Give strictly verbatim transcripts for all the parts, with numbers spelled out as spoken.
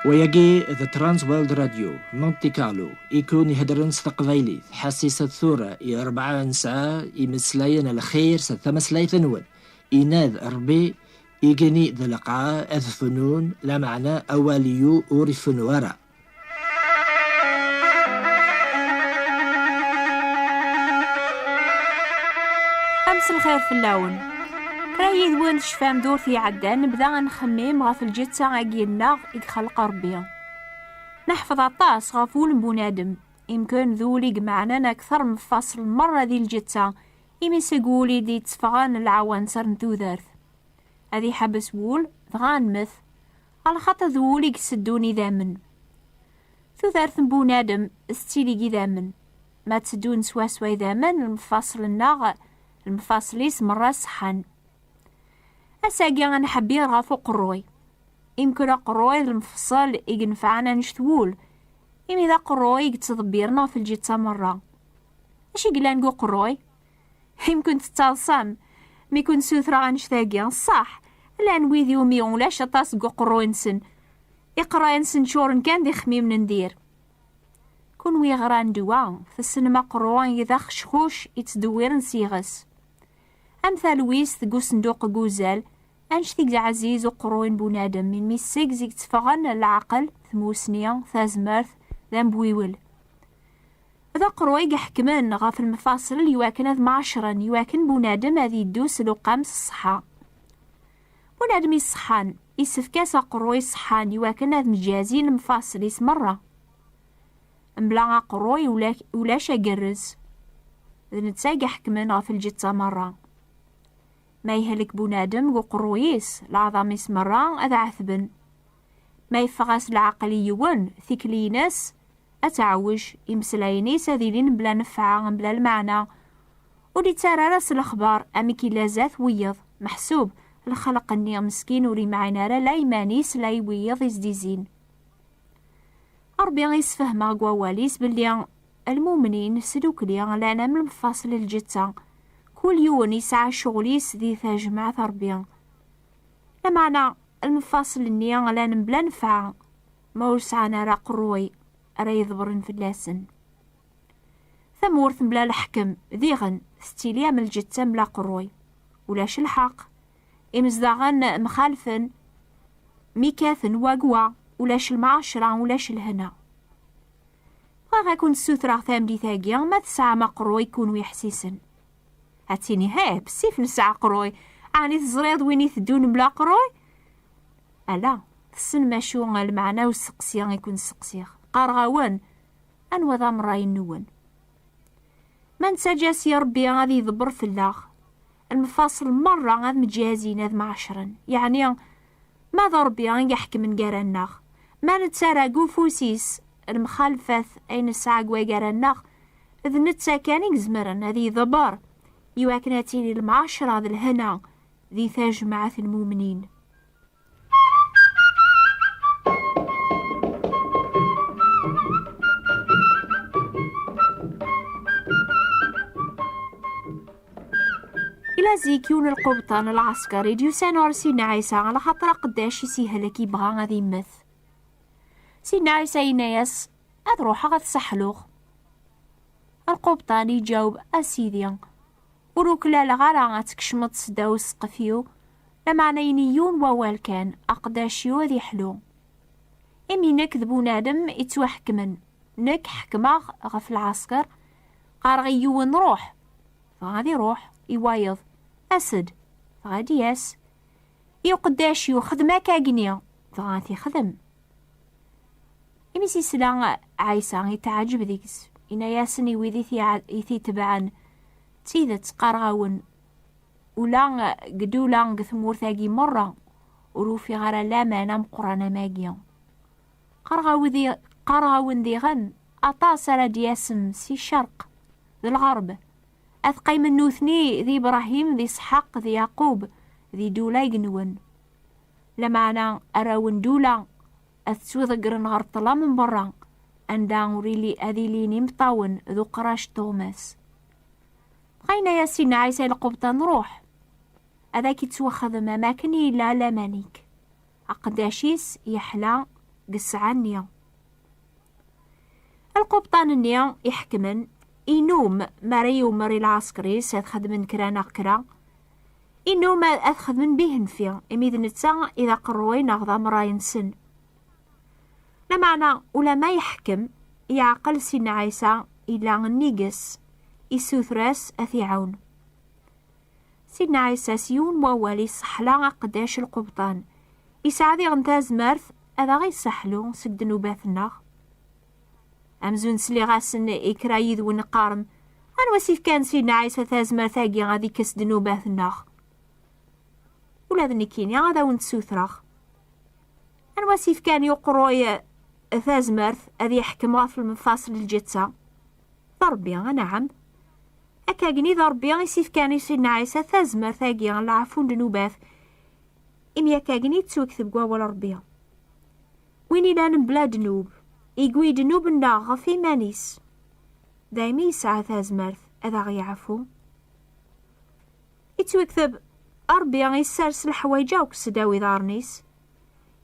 Wayagi d Trans World Radio, Monte Carlo, ikun iheddren s teqbaylit, ḥassisat tura i rebɛa n ssaɛa imeslayen lxir s tmeslayt-nwen. Inad Rebbi, igenni d lqaɛa ad fnun, lameɛna awal-iw ur ifennu ara. Am s lxir fell-awen. Kra yid-wen tecfam ddurt iɛeddan, nebda ad nxemmim ɣef lǧetta-agi-nneɣ i ixleq Ṛebbi. Neḥfeḍ aṭas ɣef wul n bunadem, imken d wul i imeɛnan akteṛ mfaṣel merra di lǧetta, imi seg wul i d-itteffɣen lɛawanser n tudert. Ad iḥebbes wul, dɣa ad nmet, alaxaṭer d wul i yetteddun idammen. Tudert n bunadem tettili deg idammen. Ma tteddun swaswa idammen, lemfaṣel-nneɣ, lemfaṣel-is merra ṣeḥḥan. Ass-agi ad nḥebbir ɣef uqerruy. Imken aqerruy d lemfeṣel i inefɛen annect wul, imi d aqerruy i yettḍebbiren ɣef lǧetta merra. Acu i yellan deg uqerruy? Imken tettaḍsam mi ken-ssutreɣ annect-agi. Ṣṣeḥ, llan wid iwumi ulac aṭas deg uqerruy-nsen. Iqerray-nsen ččuren kan d ixemmimen n dir. Kunwi ɣran ddwa, tessnem aqerruy d axecxuc i ttdewwiren s yiɣes. Am talwist deg usenduq n wuzal, annect i yeɛziz uqerruy n bunadem, imi seg-s i yetteffɣen leɛqel, tmusni, tazmert, d ambiwel. D aqerruy i iḥekmen ɣef lemfaṣel iwakken ad mɛacren, iwakken bunadem ad yeddu s luqam s ṣṣeḥḥa. Bunadem iṣeḥḥan, isefk-as aqerruy iṣeḥḥan iwakken ad mǧazin lemfaṣel-is merra. Mebla aqerruy ula-, ulac agerrez. D netta i iḥekmen ɣef lǧetta merra. Ma yehlek bunadem deg uqerruy-is, leɛḍam-is merra ad ɛetben. Ma yeffeɣ-as leɛqel i yiwen, tikli-ines ad teɛwej, imeslayen-is ad ilin mebla nnfeɛ, mebla lmeɛna. Ur d-ittarra ara s lexbar amek illa zdat wiyeḍ, meḥsub lxelq-nni meskin ur imɛin ara la iman-is la i wiyeḍ i s-d-izzin. Ṛebbi isfehmeɣ deg wawal-is belli lmumnin s dukli llan am lemfaṣel n lǧetta, kul yiwen yesɛa ccɣel-is di tajmaɛt n Ṛebbi. Lameɛna, lemfaṣel-nni llan mebla nnfeɛ, ma ur sɛan ara aqerruy ara iḍebren fell-asen. Tamurt mebla leḥkem, diɣen, tettili am lǧetta mebla aqerruy. Ulac lḥeqq. Imezdaɣen mxalfen, mi kkaten wa deg wa, ulac lmɛacra, ulac lehna. Bɣiɣ ad ken-ssutreɣ tameddit-agi, ma tesɛam aqerruy kunwi ḥessisen. Ad tini, "He, bessif nesɛa aqerruy, ɛni teẓriḍ win iteddun mebla aqerruy?" Ala, tessnem acu lmeɛna usteqsi i ken-sseqsiɣ. Qqareɣ-awen, anwa d amerray-nwen? Ma nettaǧǧa si Ṛebbi ad iḍebber fell-aɣ, lemfaṣel merra ad mǧazin, ad mɛacren. Yeɛni, ma d Ṛebbi i iḥekmen gar-aneɣ, ma nettarra deg ufus-is lemxalfat ay nesɛa deg waggar-nneɣ, d netta kan i izemren ad iḍebber, iwakken ad tili lemɛacra d lehna di tajmaɛt n lmumnin. Ila zik yiwen lqubṭan n lɛesker i d-yusan ɣer Sidna Ɛisa, ala xaṭer aqeddac-is yehlek, yebɣa ad immet. Sidna Ɛisa yenna-yas, "Ad ruḥeɣ ad t-sseḥluɣ." Lqubṭan iǧaweb, "A Sidi, ur uklaleɣ ara ad tkecmeḍ seddaw ssqef-iw, lameɛna ini yiwen wawal kan, aqeddac-iw ad iḥlu. Imi nekk d bunadem ittwaḥekmen, nekk ḥekmeɣ ɣef lɛesker, qqareɣ i yiwen, 'Ruḥ,' dɣa ad iruḥ, i wayeḍ, 'As-d,' dɣa ad d-yas, i uqeddac-iw, 'Xdem akka-gni,' dɣa ad t-ixdem." Imi s-isla Ɛisa, itɛeǧǧeb deg-s, inna-yasen i wid i t-iɛe-, i t-itebɛen, "D tidet, qqareɣ-awen, ula deg ddula deg tmurt-agi merra, ur ufiɣ ara laman ameqqran am agi." Qqareɣ-awen di-, qqareɣ-awen diɣen, aṭas ara d-yasen si ccerq d lɣerb, ad qqimen nutni d Ibṛahim, d Isḥaq, d Yeɛqub, di ddula igenwen. Lameɛna arraw n ddula ad ttwaḍeggren ɣer ṭṭlam n berra, anda ur ili-, ad ilin imeṭṭawen d uqrac n tuɣmas. Dɣa yenna-yas Sidna Ɛisa i lqubṭan, "Ruḥ, ad ak-ittwaxdem am akken yella laman-ik." Aqeddac-is yeḥla deg ssɛa-nni. Lqubṭan-nni iḥekmen inum mi ara yumer i lɛesker-is ad xedmen kra neɣ kra, inum ad xedmen bihenfi, imi d netta i d aqerruy neɣ d amray-nsen. Lameɛna, ulama yeḥkem, yeɛqel Sidna Ɛisa ila nnig-s, isuter-as ad t-iɛawen. Sidna Ɛisa s yiwen n wawal iseḥla aqeddac lqubṭan. Yesɛa diɣen tazmert ad aɣ-iseḥlu seg ddnubat-nneɣ. Amzun sliɣ-asen i kra yid-wen qqaren: "Anwa s-ifkan Sidna Ɛisa tazmert-agi ad ikkes ddnubat-nneɣ?" Ula d nekkini ad awen-d-sutreɣ. Anwa s-ifkan i uqerruy tazmert ad yeḥkem ɣef lemfaṣel n lǧetta? D Ṛebbi, anɛam. Akkagni d Ṛebbi i s-ifkan i Sidna Ɛisa tazmert-agi n leɛfu n ddnubat, imi akkagni yettwakteb deg wawal Ṛebbi: "Win ilan mebla ddnub, igwi ddnub-nneɣ ɣef iman-is, daymi yesɛa tazmert ad aɣ-yeɛfu." Ittwakteb: "Ṛebbi issers leḥwayeǧ akk seddaw iḍarren-is."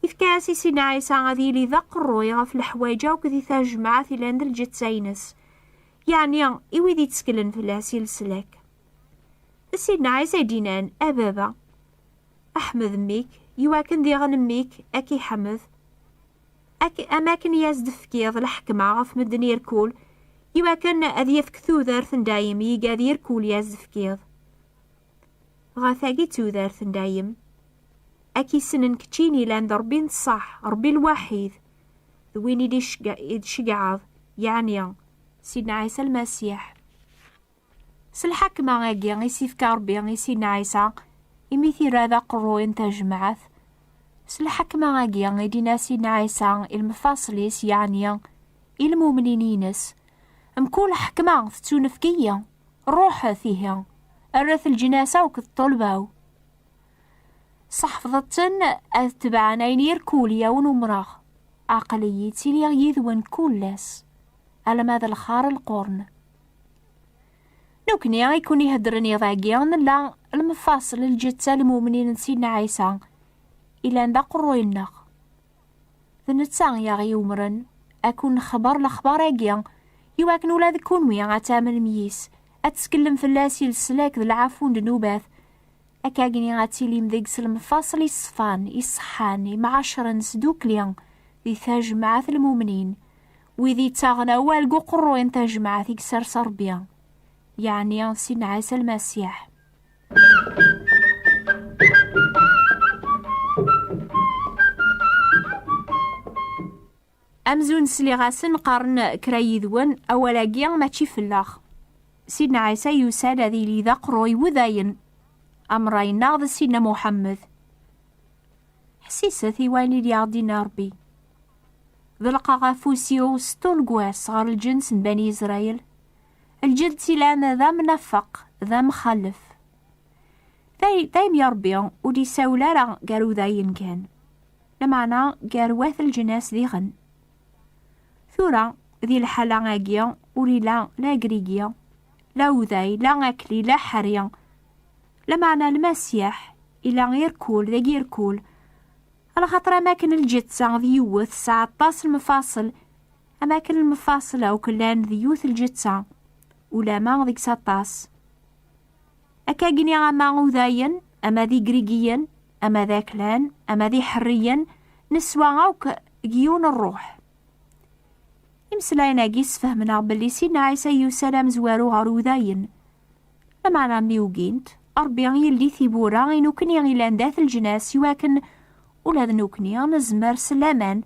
Ifka-as i Sidna Ɛisa ad yili d aqerruy ɣef leḥwayeǧ akk di tajmaɛt ilan d lǧetta-ines, yeɛni i wid itteklen fell-as i leslak. D Sidna Ɛisa i d-yennan: "A Baba, ḥmed mmi-k, iwakken diɣen mmi-k ad k-iḥmed, ak-, am akken i as-d-tefkiḍ leḥkma ɣef medden irkul, iwakken ad yefk tudert n dayem i igad irkul i as-d-tefkiḍ." Dɣa tagi d tudert n dayem, ad k-issnen keččini yellan d Ṛebbi n ṣṣeḥ, Ṛebbi lwaḥid, d win i d-icegga-, i d-tceggɛeḍ, yeɛni Sidna Ɛisa Lmasiḥ. S lḥakma-agi i s-ifka Ṛebbi i Sidna Ɛisa, imi t-irra d aqerruy n tajmaɛt, s lḥakma-agi i d-inna Sidna Ɛisa i lemfaṣel-is, yeɛni i lmumnin-ines: "Mkul ḥekma tettunefk-iyi, ruḥet ihi, rret leǧnas akk d ṭṭulba-w." Seḥfḍet-ten ad tebɛen ayen irkul i awen-umreɣ. Aql-iyi ttiliɣ yid-wen kul ass, alamma d lxar lqurn. Nekni i ken-iheddren iḍ-agi nella lemfaṣel lǧetta lmumnin n Sidna Ɛisa, ilan d aqerruy-nneɣ. D netta i aɣ-iumren ad ken-nexber lexbar-agi, iwakken ula d kunwi ad tamnem yis, ad tettkellem fell-as i leslak d lɛafu n ddnubat, akkagni ad tilim deg-s lemfaṣel iṣfan, iṣeḥḥan, imɛacren sdukli di tajmaɛt lmumnin, wid ittaɣen awal deg uqerruy n tajmaɛt i isers Ṛebbi, yeɛni Sidna Ɛisa Lmasiḥ. Amzun sliɣ-asen qqaren kra yid-wen: "Awal-agi mačči fell-aɣ." Sidna Ɛisa yusa-d ad yili d aqerruy n wudayen, amray-nneɣ d Sidna Muḥemmed. Ḥsiset i wayen i d-yaɣ-d-inna Ṛebbi: "Ḍelqeɣ afus-iw s tulgwas ɣer lǧens n Bani Isṛayil, lǧens ilan d amnafeq, d amxalef." Day-, daymi Ṛebbi ur d-isawel ara gar udayen kan, lameɛna gar wat leǧnas diɣen. Tura, di lḥala-agi, ur ila la agrigi, la uday, la akli, la ḥri, lameɛna Lmasiḥ ila irkul deg irkul, alaxaṭer am akken lǧetta d yiwet tesɛa aṭas n lmefaṣel, am akken lmefaṣel akk llan d yiwet lǧetta, ulama deg-s aṭas. Akkagni ama udayen, ama d igrigiyen, ama d aklan, ama d iḥerriyen, neswa akk deg yiwen ṛṛuḥ. Imeslayen-agi sfehmen-aɣ belli Sidna Ɛisa yusa-d amezwaru ɣer udayen. Lameɛna mi ugint, Ṛebbi yeldi tiwwura i nukni ilan dat leǧnas, iwakken ula d nukni nezmer s laman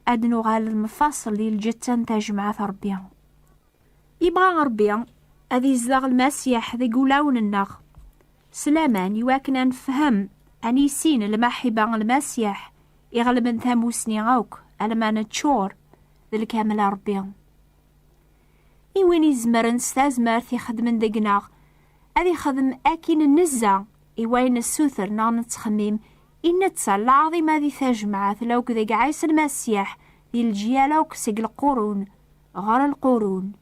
ad nuɣal d lmefaṣel di lǧetta n tajmaɛt Ṛebbi. Yebɣa Ṛebbi ad izdeɣ Lmasiḥ deg wulawen-nneɣ s laman, iwakken ad nefhem, ad nissin lmaḥiba n Lmasiḥ iɣelben tamusni akk, alma neččur d lkamel n Ṛebbi. I win izemren s tazmert ixedmen deg-neɣ, ad ixdem akin nnezza i wayen nessuter neɣ nettxemmim, i netta lɛaḍima di tajmaɛt, la akk deg Ɛisa Lmasiḥ, di leǧyal akk seg lqurun ɣer lqurun.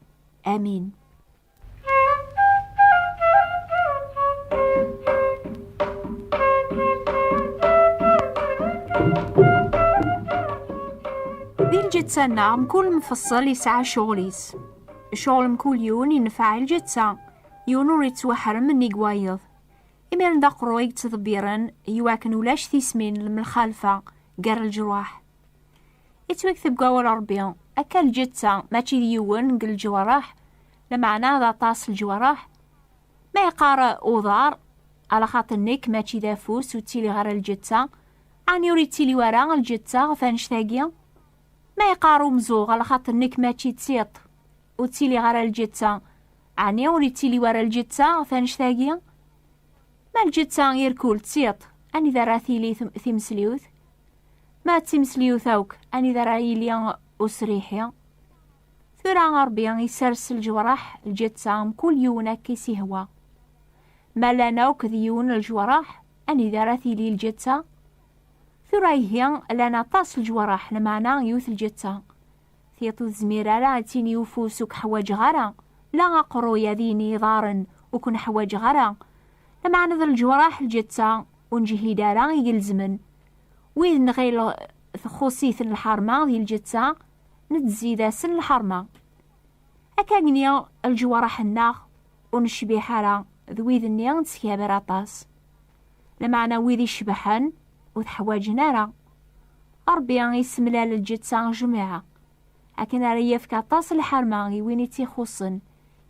Amin. Ttanaɣ mkul mfeṣṣel yesɛa ccɣel-is. Ccɣel mkul yiwen ineffeɛ i lǧetta, yiwen ur yettwaḥrem nnig wayeḍ. Imiren d aqerruy i yettḍebbiren i wakken ulac tismin n lemxalfa gar leǧruḥ. Yettwakteb deg wawal Ṛebbi, akka lǧetta mačči d yiwen n leǧwareḥ, lameɛna d aṭas n leǧwareḥ. Ma yeqqar uḍar, alaxaṭer nekk mačči d afus ur ttiliɣ ara lǧetta, ɛni ur yettili ara lǧetta ɣef annect-agi? Ma yeqqar umzuɣ, alaxaṭer nekk mačči d tiṭ ur ttiliɣ ara lǧetta, ɛni ur yettili ara lǧetta ɣef annect-agi? Ma lǧetta irkul d tiṭ, anida ara tili tim- timesliwt? Ma d timesliwt akk, anida ara yili usriḥi? Tura Ṛebbi isers leǧwareḥ lǧetta mkul yiwen akka i s-ihwa. Ma llan akk d yiwen leǧwareḥ, anida ara tili lǧetta? Tura ihi llan aṭas leǧwareḥ, lameɛna yiwet lǧetta. Tiṭ ur tezmir ara ad tini ufus ur k-ḥwaǧeɣ ara, la aqerruy ad yini iḍarren ur ken-ḥwaǧeɣ ara. Lameɛna d leǧwareḥ lǧetta ur neǧhid ara i gelzmen. Wid nɣil txuṣ-iten lḥerma di lǧetta, nettzid-asen lḥerma. Akka gni leǧwareḥ-nneɣ ur necbiḥ ara d wid-nni nettkabar aṭas. Lameɛna wid icebḥen ur t-ḥwaǧen ara. Ṛebbi isemlal lǧetta jmiɛa, akken ara yefk aṭas lḥerma i win i tt-ixuṣṣen,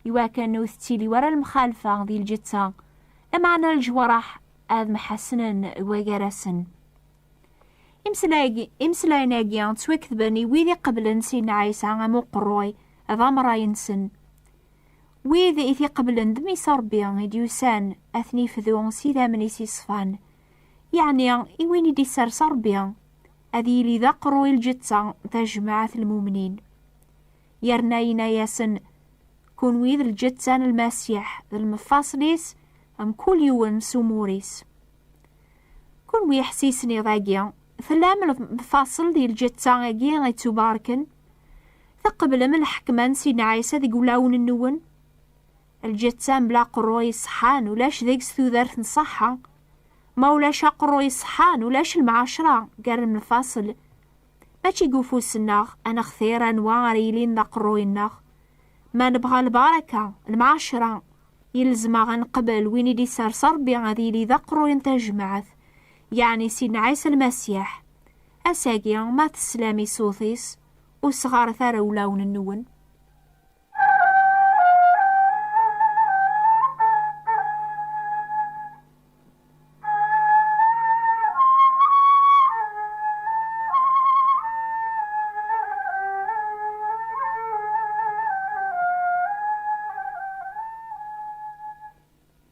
iwakken ur tettili wara lemxalfa di lǧetta, lameɛna leǧwareḥ ad mḥassnen wagar-asen. Imeslay-agi- imeslayen-agi ttwaketben i wid iqeblen Sidna Ɛisa am uqerruy d amray-nsen. Wid i t-iqeblen d mmi-s Ṛebbi i d-yusan ad ten-ifdu s idammen-is iṣfan, yeɛni i win i d-isers Ṛebbi ad yili d aqerruy lǧetta tajmaɛt n lmumnin. Yerna yenna-yasen: "Kunwi d lǧetta n Lmasiḥ, d lemfaṣel-is, mkul yiwen s umur-is." Kunwi iḥessisen iḍ-agi, tellam lfaṣel di lǧetta-agi ittubarken? Tqeblem lḥekma n Sidna Ɛisa deg wulawen-nwen? Lǧetta mebla aqerruy iṣeḥḥan, ulac deg-s tudert n ṣṣeḥḥa. Ma ulac aqerruy iṣeḥḥan, ulac lemɛacra gar lemfaṣel. Mačči deg ufus-nneɣ ad nextir anwa ara yilin d aqerruy-nneɣ. Ma nebɣa lbaraka, lemɛacra, yelzem-aɣ ad neqbel win i d-isers Ṛebbi ad yili d aqerruy n tajmaɛt, yeɛni Sidna Ɛisa Lmasiḥ. Ass-agi, ma teslam i ṣṣut-is, ur sɣaret ara ulawen-nwen.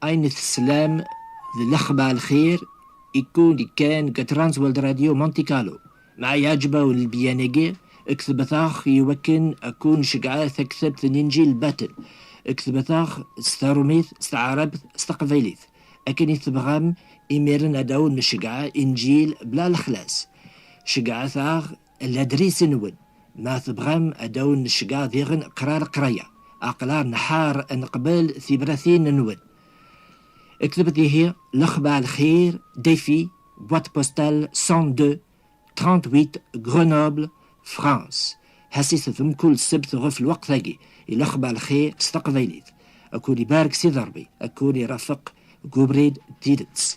Ayen teslam d lexbar lxir, ikun kan deg Trans World Radio Monte Carlo. Ma iɛǧeb-awen lbyan-agi, ketbet-aɣ i wakken ad kun-nceggeɛ taktabt n Inǧil Batel. Ketbet-aɣ s tarumit, s taɛrabt, s teqbaylit. Akken i tebɣam, imiren ad awen-nceggeɛ Inǧil bla lexlas. Ceggɛet-aɣ ladris-nwen. Ma tebɣam ad awen-nceggeɛ diɣen qrar qraya, aql-aɣ nḥar ad neqbel tibratin-nwen. Ketbet ihi: Lexbar lxir, défi, boîte postale cent deux, trente-huit, Grenoble, France. Ḥasit d mkul ssebt ɣef lweqt-agi i Lexbar lxir s teqbaylit. Ad kun-ibarek Sidi Ṛebbi, ad kun-irafeq deg ubrid n tidet.